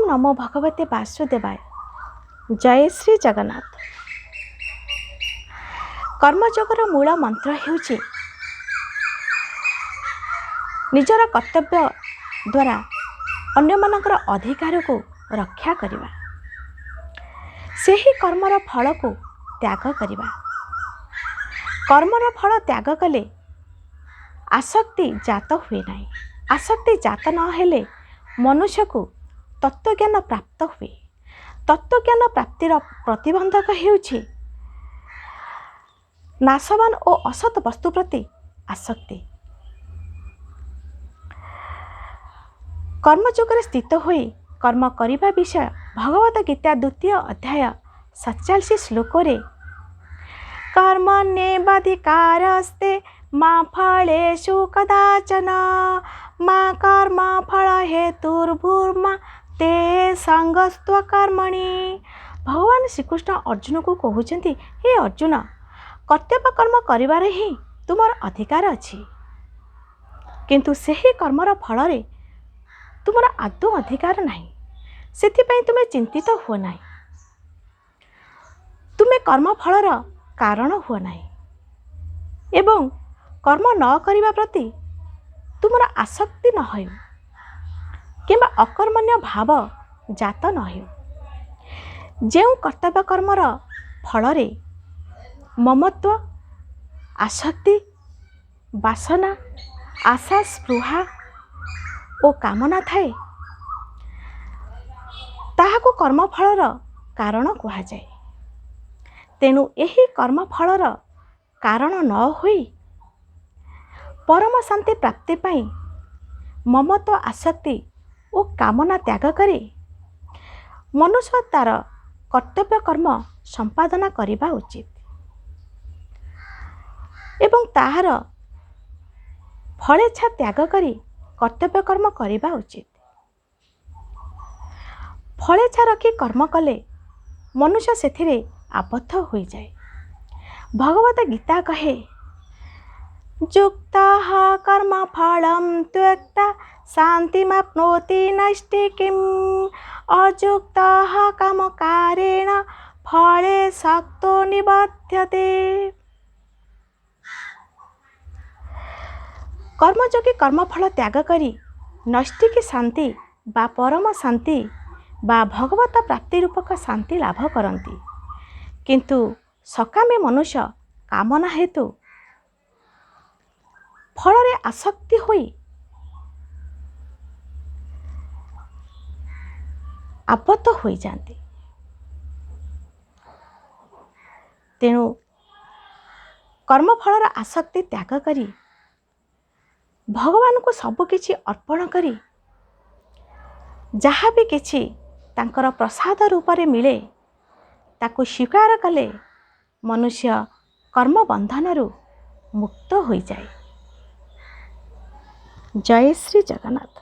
ନମୋ ଭଗବତେ ବାସୁଦେବାୟ। ଜୟ ଶ୍ରୀ ଜଗନ୍ନାଥ। କର୍ମଯୋଗର ମୂଳ ମନ୍ତ୍ର ହେଉଛି ନିଜର କର୍ତ୍ତବ୍ୟ ଦ୍ୱାରା ଅନ୍ୟମାନଙ୍କର ଅଧିକାରକୁ ରକ୍ଷା କରିବା, ସେହି କର୍ମର ଫଳକୁ ତ୍ୟାଗ କରିବା। କର୍ମର ଫଳ ତ୍ୟାଗ କଲେ ଆସକ୍ତି ଜାତ ହୁଏ ନାହିଁ। ଆସକ୍ତି ଜାତ ନହେଲେ ମନୁଷ୍ୟକୁ ତତ୍ତ୍ୱଜ୍ଞାନ ପ୍ରାପ୍ତ ହୁଏ। ତତ୍ତ୍ୱଜ୍ଞାନ ପ୍ରାପ୍ତିର ପ୍ରତିବନ୍ଧକ ହେଉଛି ନାଶବାନ ଓ ଅସତ ବସ୍ତୁ ପ୍ରତି ଆସକ୍ତି। କର୍ମଯୋଗରେ ସ୍ଥିତ ହୋଇ କର୍ମ କରିବା ବିଷୟ ଭଗବତ ଗୀତା ଦ୍ୱିତୀୟ ଅଧ୍ୟାୟ 47 ଶ୍ଲୋକରେ କର୍ମଣ୍ୟେବାଧିକାରସ୍ତେ ମା ଫଳେଷୁ କଦାଚନ ମା କର୍ମ ଫଳ ହେତୁର୍ଭୂର୍ମା ତେ ସଙ୍ଗସ୍ତ୍ୱ କର୍ମଣି। ଭଗବାନ ଶ୍ରୀକୃଷ୍ଣ ଅର୍ଜୁନକୁ କହୁଛନ୍ତି, ହେ ଅର୍ଜୁନ, କର୍ତ୍ତବ୍ୟ କର୍ମ କରିବାରେ ହିଁ ତୁମର ଅଧିକାର ଅଛି, କିନ୍ତୁ ସେହି କର୍ମର ଫଳରେ ତୁମର ଆଦୌ ଅଧିକାର ନାହିଁ। ସେଥିପାଇଁ ତୁମେ ଚିନ୍ତିତ ହୁଅ ନାହିଁ। ତୁମେ କର୍ମଫଳର କାରଣ ହୁଅ ନାହିଁ ଏବଂ କର୍ମ ନ କରିବା ପ୍ରତି ତୁମର ଆସକ୍ତି ନ ହେଉ କିମ୍ବା ଅକର୍ମଣ୍ୟ ଭାବ ଜାତ ନ ହେଉ। ଯେଉଁ କର୍ତ୍ତବ୍ୟ କର୍ମର ଫଳରେ ମମତ୍ୱ, ଆସକ୍ତି, ବାସନା, ଆଶା, ସ୍ପୃହା ଓ କାମନା ଥାଏ, ତାହାକୁ କର୍ମଫଳର କାରଣ କୁହାଯାଏ। ତେଣୁ ଏହି କର୍ମଫଳର କାରଣ ନ ହୋଇ ପରମ ଶାନ୍ତି ପ୍ରାପ୍ତି ପାଇଁ ମମତ୍ୱ, ଆସକ୍ତି ଓ କାମନା ତ୍ୟାଗ କରି ମନୁଷ୍ୟ ତାର କର୍ତ୍ତବ୍ୟ କର୍ମ ସମ୍ପାଦନା କରିବା ଉଚିତ ଏବଂ ତାହାର ଫଳେଚ୍ଛା ତ୍ୟାଗ କରି କର୍ତ୍ତବ୍ୟ କର୍ମ କରିବା ଉଚିତ। ଫଳେଚ୍ଛା ରଖି କର୍ମ କଲେ ମନୁଷ୍ୟ ସେଥିରେ ଆବଦ୍ଧ ହୋଇଯାଏ। ଭଗବତ ଗୀତା କହେ, ଯୁକ୍ତଃ କର୍ମ ଫଳಂ ତ୍ୟକ୍ତା ଶାନ୍ତିମାପ୍ନୋତି ନୈଷ୍ଠିକୀମ୍ ଅଯୁକ୍ତଃ କାମକାରେଣ ଫଳେ ଶକ୍ତୋ ନିବଧ୍ୟତେ। କର୍ମଯୋଗୀ କର୍ମଫଳ ତ୍ୟାଗ କରି ନୈଷ୍ଠିକୀ ଶାନ୍ତି ବା ପରମ ଶାନ୍ତି ବା ଭଗବତ ପ୍ରାପ୍ତି ରୂପକ ଶାନ୍ତି ଲାଭ କରନ୍ତି, କିନ୍ତୁ ସକାମୀ ମନୁଷ୍ୟ କାମନା ହେତୁ ଫଳରେ ଆସକ୍ତି ହୋଇ ଆବଦ୍ଧ ହୋଇଯାଆନ୍ତି। ତେଣୁ କର୍ମଫଳର ଆସକ୍ତି ତ୍ୟାଗ କରି ଭଗବାନଙ୍କୁ ସବୁକିଛି ଅର୍ପଣ କରି ଯାହା ବି କିଛି ତାଙ୍କର ପ୍ରସାଦ ରୂପରେ ମିଳେ ତାକୁ ସ୍ୱୀକାର କଲେ ମନୁଷ୍ୟ କର୍ମବନ୍ଧନରୁ ମୁକ୍ତ ହୋଇଯାଏ। ଜୟ ଶ୍ରୀ ଜଗନ୍ନାଥ।